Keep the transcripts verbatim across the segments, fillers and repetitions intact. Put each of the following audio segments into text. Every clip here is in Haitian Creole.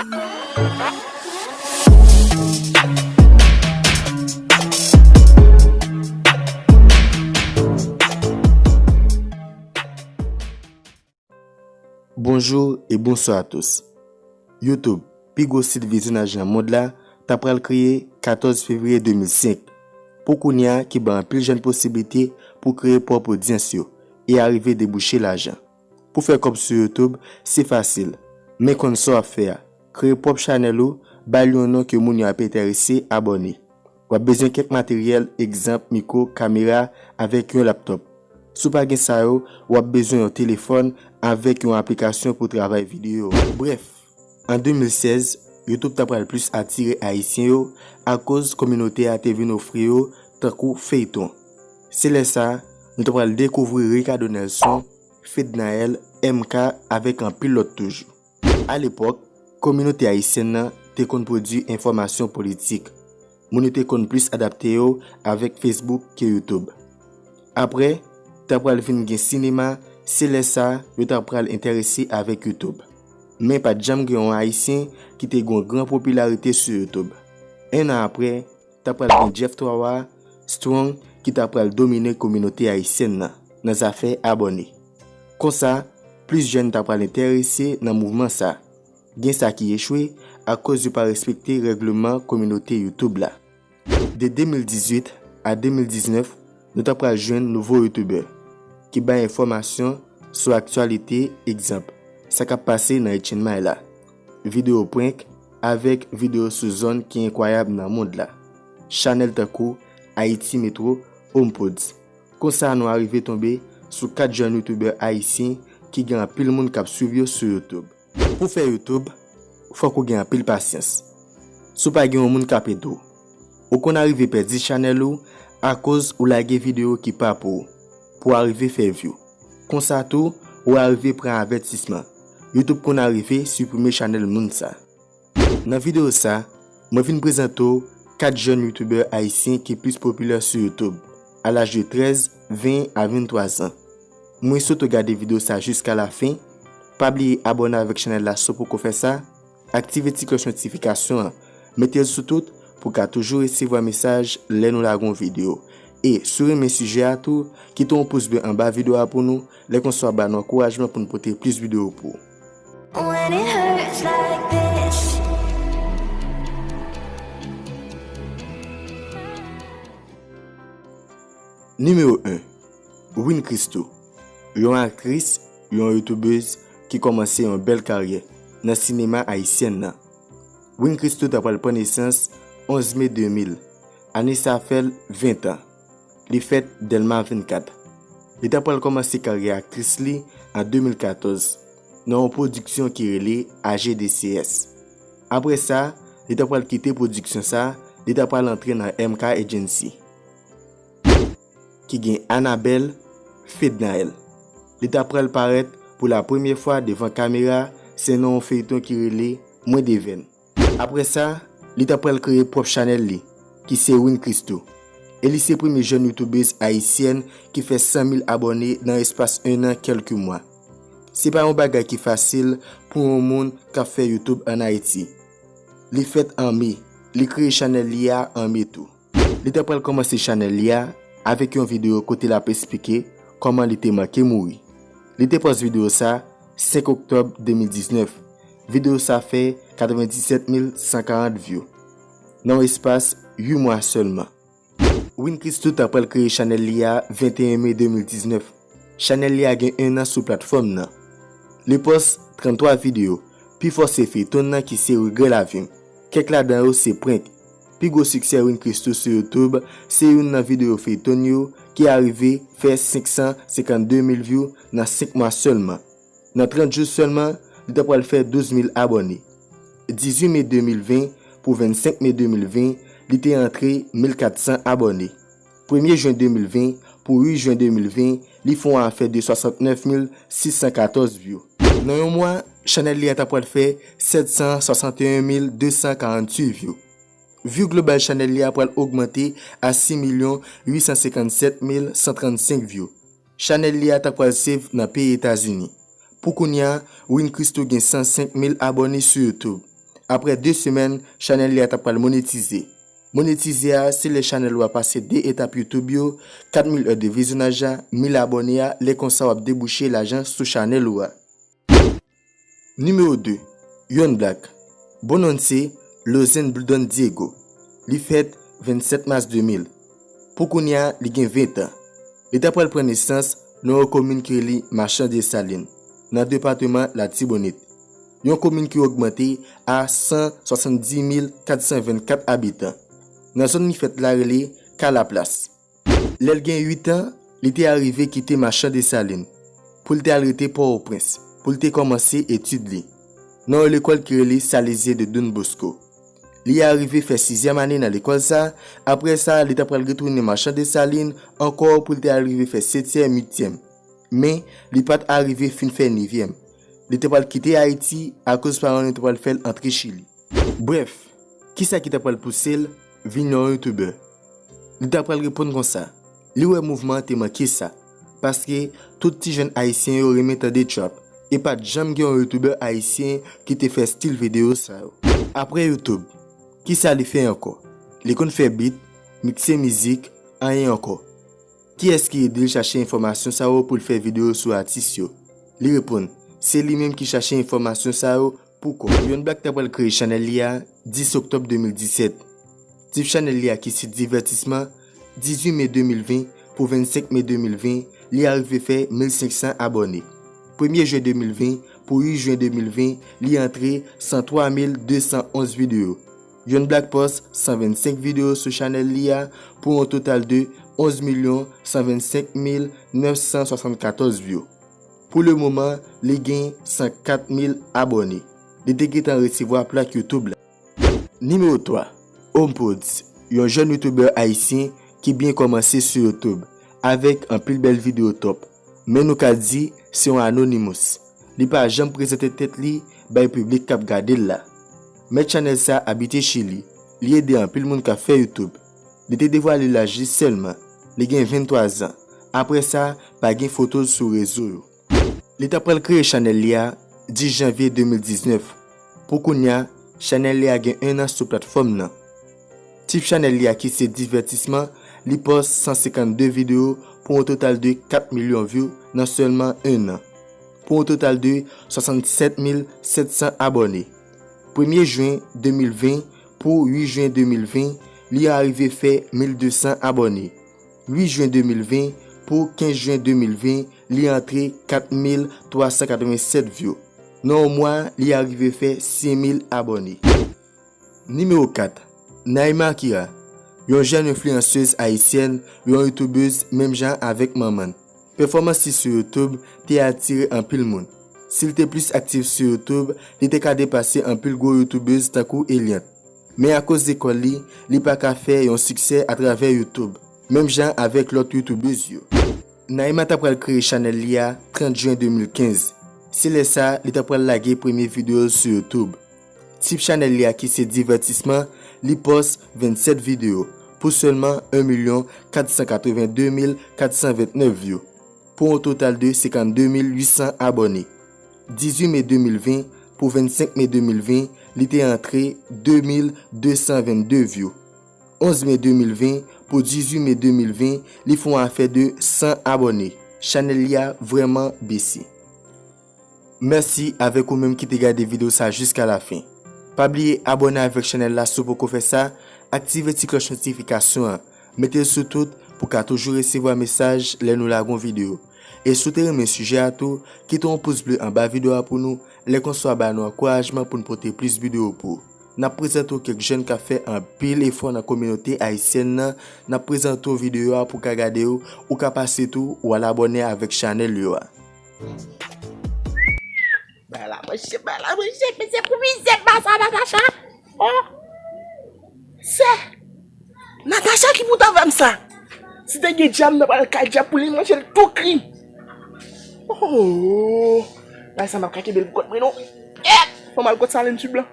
Bonjour et bonsoir à tous. YouTube, pi gwo sit vizyonaj nan mond la, ta pral kreye katòz fevriye de mil senk. Pou kounye a, ki ba anpil jèn posiblite pou kreye pwòp odyans yo e arive debouche lajan. Pou fè kòb sou YouTube, se fasil. Men konn sa w ap fè a. Kreye pwòp chanèl ou, ba l yon non ke moun yo ap enterese abòne. W ap bezwen kèk materyèl, egzanp, mikwo, kamera, avèk yon laptòp. Si w pa gen sa yo, w ap bezwen yon telefòn avèk yon aplikasyon pou travay videyo. Brèf, an de mil sèz, YouTube ta pral plis atire Ayisyen yo akoz kominote a te vin ofri yo tankou feyton. Se lè sa a, nou ta pral dekouvri Ricardo Nelson, Fednaelle, M K avèk anpil lòt toujou. Alepòk, kominote ayisyèn nan te konn pwodui enfòmasyon politik. Moun yo te konn plis adapte yo avèk Facebook ke YouTube. Apre, ta pral vin gen sinema, se lè sa a yo ta pral enterese avèk YouTube. Men pa t janm gen yon Ayisyen ki te gen yon gran popilarite sou YouTube. En an apre, ta pral gen Jeff Twawa Strong ki ta pral domine kominote ayisyèn nan, nan zafè abòne. Konsa, plis jèn ta pral enterese nan mouvman sa. Gen sa ki echwe akoz yo pa respekte règleman kominote YouTube la. De de mil dizuit a de mil diznèf, nou ta pral jwenn nouvo youtubè ki bay enfòmasyon sou aktyalite, egzanp, sa k ap pase nan H N M I la, videyo prank avèk videyo sou zòn ki enkwayab nan mond la, chanèl tankou Haiti Metro, HomePods. Konsa nou arive tonbe sou kat jèn youtubè ayisyen ki gen anpil moun k ap swiv yo sou YouTube. Pou fè YouTube, fòk ou gen anpil pasyans. Si w pa gen yon moun k ap ede w, ou konn arive pèdi chanèl ou akoz ou lage videyo ki pa pou ou, pou w arive fè view. Konsa tou, ou arive pran avètisman. YouTube konn arive siprime chanèl moun sa. Nan videyo sa, mwen vin prezante w kat jèn youtubè ayisyen ki plis popilè sou YouTube, a laj de trèz, ven a venntwa zan. Mwen swete w gade videyo sa jiska lafen. Pa bliye abòne avèk chanèl la si w poko fè sa, aktive ti klòch notifikasyon an, mete l sou tout pou w ka toujou resevwa mesaj lè nou lage yon videyo. E si w renmen sijè a tou, kite yon pous ble anba videyo a pou nou, lè konsa w ap ba nou ankourajman pou n pote plis videyo pou ou. When it hurts like this. Nimewo en, Win Christo, yon aktris, yon youtubèz ki kòmanse yon bèl karyè nan sinema ayisyèn nan. Win Christo ta pral pran nesans onz me de mil, ane sa fè l ven an. Li fèt Dèlma vennkat. Li ta pral kòmanse karyè aktris li an de mil katòz nan yon pwodiksyon ki rele A G D C S. Apre sa, li ta pral kite pwodiksyon sa, li ta pral antre nan M K Agency, ki gen Anabelle, Fednaelle. Li ta pral parèt pou la premyè fwa devan kamera, se nan yon feyton ki rele Mwen Devèn. Apre sa, li ta pral kreye pwòp chanèl li, ki se Win Christo. E li se premye jèn youtubèz ayisyèn ki fè san mil abòne nan espas en an, kèlke mwa. Se pa yon bagay ki fasil pou yon moun k ap fè YouTube ann Ayiti. Li fèt an me, li kreye chanèl li a an me tou. Li ta pral kòmanse chanèl li a avèk yon videyo kote l ap esplike kòman li te manke mouri. Li te pòs videyo sa senk oktòb de mil diznèf. Videyo sa fè katrevenndisèt mil san karant view nan yon espas uit mwa sèlman. Win Christo ta pral kreye chanèl li a venteyen me de mil diznèf. Chanèl li a gen en an sou platfòm nan. Li pòs tranntwa videyo, pifò se feyton nan ki se Regrè Lavi m. Kèk ladan yo se prank. Pi gwo siksè Win Christo sou YouTube se youn nan videyo feyton yo ki arive fè senk san senkannde mil view nan senk mwa sèlman. Nan trant jou sèlman, li ta pral fè douz mil abòne. Dizuit me de mil ven pou vennsenk me de mil ven, li te antre mil kat san abòne. Premye jen de mil ven pou uit jen de mil ven, li fè yon afè de swasantnèf mil sis san katòz view. Nan yon mwa, chanèl li a ta pral fè sèt san swasanteyen mil de san karanntuit view. View global chanèl li a pral ogmante a sis milyon uit san senkannsèt mil san trannsenk view. Chanèl li a ta pral save nan peyi Etazini. Pou kounye a, Win Christo gen san senk mil abòne sou YouTube. Apre de semèn, chanèl li a t ap pral monetize. Monetize a, se lè chanèl ou a pase de etap YouTube yo, kat mil è de vizyonaj la, mil abòne a, lè konsa w ap debouche lajan sou chanèl ou a. Nimewo de, Young Black. Bon non l se Lozen Bldon Diego. Li fèt vennsèt mas de mil. Pou kounye a, li gen ven tan. Li ta pral pran nesans nan yon komin ki rele Machan Desalin, nan depatman Latibonit. Yon komin ki ogmante a san swasanndis mil kat san vennkat abitan. Nan zòn li fèt la rele Kalaplas. Lè l gen uit an, li te arive kite Machan Desalin pou l te al rete Pòtoprens, pou l te kòmanse etid li nan yon lekòl ki rele Salezyen de Don Bosco. Li arive fè sizyèm ane nan lekòl sa, apre sa, li ta pral retounen Machan Desalin ankò pou l te arive fè setyèm, uityèm. Men, li pa t arive fin fè nevyèm. Li te pral kite Ayiti akoz paran l yo te pral fè l antre Chili. Brèf, kisa ki ta pral pouse l vin yon youtubè? Li ta pral reponn konsa, li wè mouvman an te manke sa, paske tout ti jèn ayisyen yo renmen tande trap, e pa t janm gen yon youtubè ayisyen ki te fè stil videyo sa yo. Apre YouTube, kisa li fè ankò? Li konn fè beat, mikse mizik, anyen ankò. Kiyès ki ede l chache enfòmasyon sa yo pou l fè videyo sou atis yo? Li reponn, se li menm ki chache enfòmasyon sa yo pou kò l. Young Black ta pral kreye chanèl li a dis oktòb de mil disèt. Tit chanèl li a ki se Divètisman, dizuit me de mil ven pou vennsenk me de mil ven, li arive fè mil senk san abòne. Premye jen de mil ven pou uit jen de mil ven, li antre san twa mil de san onz videyo. Young Black post san vennsenk videyo sou chanèl li a pou yon total de onz milyon san vennsenk mil nèf san swasannkatòz view. Pou le moman, li gen san kat mil abòne. Li te gentan resevwa plak YouTube la. Nimewo twa, Home Prodz, yon jèn youtubè ayisyen ki byen kòmanse sou YouTube, avèk anpil bèl videyo top. Men nou ka di, se yon anonymous. Li pa janm prezante tèt li bay piblik k ap gade l la. Mèt chanèl sa abite Chili. Li ede anpil moun k ap fè YouTube. Li te devwale laj li sèlman. Li gen venntwa zan. Apre sa, pa gen foto l sou rezo yo. Li ta pral kreye chanèl li a dis janvye de mil diznèf. Pou kounye a, chanèl li a gen en an sou platfòm nan. Tit chanèl li a ki se Divètisman, li post san senkannde videyo pou yon total de kat milyon view nan sèlman en an. Pou yon total de swasannsèt mil sèt san abòne. Premye jen de mil ven pou uit jen de mil ven, li arive fè mil de san abòne. Uit jen de mil ven pou kenz jen de mil ven, li antre kat mil twa san katrevennsèt view. Nan yon mwa, li arive fè sis mil abòne. Nimewo kat, Naïma Akira, yon jèn enfliyansèz ayisyèn, yon youtubèz menm jan avèk manman l. Pèfòmans li sou YouTube te atire anpil moun. Si l te plis aktif sou YouTube, li te ka depase anpil gwo youtubèz tankou Eliante. Men akoz lekòl li, li pa ka fè yon siksè atravè YouTube, menm jan avèk lòt youtubèz yo. Naïma ta pral kreye chanèl li a trant jen de mil kenz. Se lè sa, li ta pral lage premye videyo l sou YouTube. Tit chanèl li a ki se Divètisman, li post vennsèt videyo pou sèlman en milyon kat san katrevenndemil kat san ventnèf view, pou yon total de senkanndemil uit san abòne. Dizuit me de mil ven pou vennsenk me de mil ven, li te antre de mil de san vennde view. Onz me de mil ven pou dizuit me de mil ven, li fè yon afè de san abòne. Chanèl li a vrèman bese. Mèsi avèk ou menm ki te gade videyo sa jiska lafen. Pa bliye abòne avèk chanèl la si w poko fè sa, aktive ti klòch notifikasyon an, mete l sou tout pou w ka toujou resevwa mesaj lè nou lage yon videyo. E si w te renmen sijè a tou, kite yon pous ble anba videyo a pou nou, lè konsa w a ba nou ankourajman pou n pote plis videyo pou ou. N ap prezante w kèk jèn k ap fè anpil efò nan kominote ayisyèn nan, n ap prezante w videyo a pou w ka gade yo, ou ka pase tou, w al abòne avèk chanèl yo a. Bay la manje, bay la manje, mezanmi, pou mizè, ba sa, Natacha. Oh! Sè! Natacha ki pou t avè m sa. Si te gen dyab, nan pral kay dyab pou li manje l tou kri. Oh! Bay sa m ap ka kenbe l pou kont mwen non. Kèt! Fò m al kot Salin Tube lan.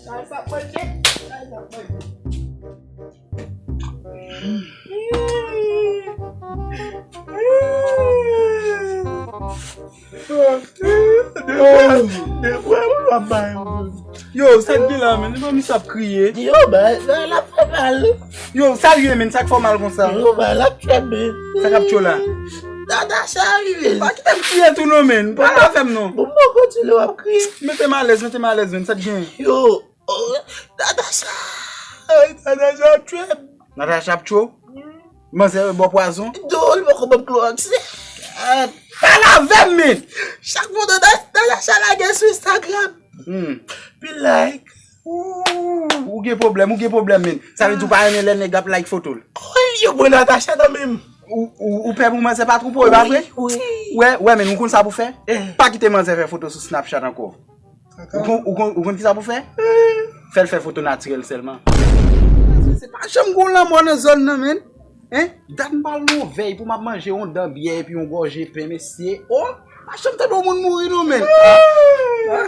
Bay sa manje. Bay sa manje. De frè, de frè, m ap bay. Yo, sa k gen la, men? Li pa misye ap kriye. Yo, bay, bay, l ap fè mal. Yo, sa l ye, men? Sa k fè w mal konsa? Yo, bay, l ap tchwe, men. Sa k ap tchwe la? Natacha rive. Pa kite m kriye tou non, men. Pa, pa fè m non. Bon, bon, kontinye w ap kriye. Mete m alèz, mete m alèz, men. Sa k gen? Yo, oh, Natacha. Ay, Natacha ap tchwe. Natacha ap tchwe? Manzè bò pwazon? Non, li poko ban m klowòks. Pale avè m, men! Chak foto Natacha lage sou Instagram. Hmm. Pi like. Ooh, ou gen pwoblèm, ou gen pwoblèm, men. Sa vle di ou pa renmen lè nèg ap like foto l? Wi, yo pran Natacha nan men m. Ou, ou, ou pè pou manzè pa twonpe w, e pa vre? Wi, wi. Wè, wè, men ou konn sa pou fè? Eh. Pa kite manzè fè foto sou Snapchat ankò. Ou konn, ou konn, ou konn ki sa pou fè? Fè l fè foto natirèl sèlman. Se pa janm gon lanmò nan zòn nan, men. Hein? Dat m pa al nan yon vèy pou m ap manje yon dan byè epi yon gòje pen, mesye. Oh! Pa janm tande yon moun mouri non, men. Ah!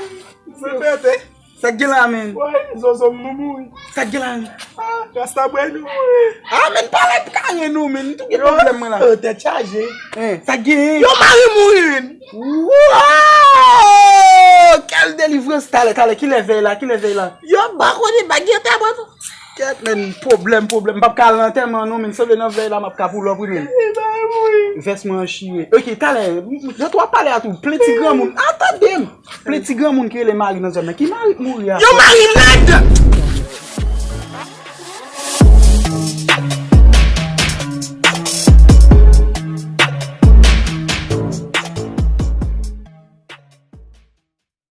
Se fète. Sa k gen la, men? Wè, zozo m nou mouri. Sa k gen la, men? Ah, rasta bwè nou mouri. Ah, men, pa lè kare nou, men. M tou gen pwoblèm mwen la. Yo, tèt chaje. Hein, sa k gen? Yo, mari mouri, men. Wow! Kèl delivrans! Talè, talè, kilè vèy la? Kilè vèy la? Yo, m pa konnen, bagay ta bon. Kèt, men, pwoblèm, pwoblèm. M p ap ka al nan antèman non, men, sanble nan vèy la, m ap ka pull up wi, men. Vès mwen an chire. Ok, talè, jan w ap pale a tou, plen ti granmoun. A, tande m! Plen ti granmoun ki rele mari nan zòn nan. Ki mari k mouri a? Yo, mari m rèd!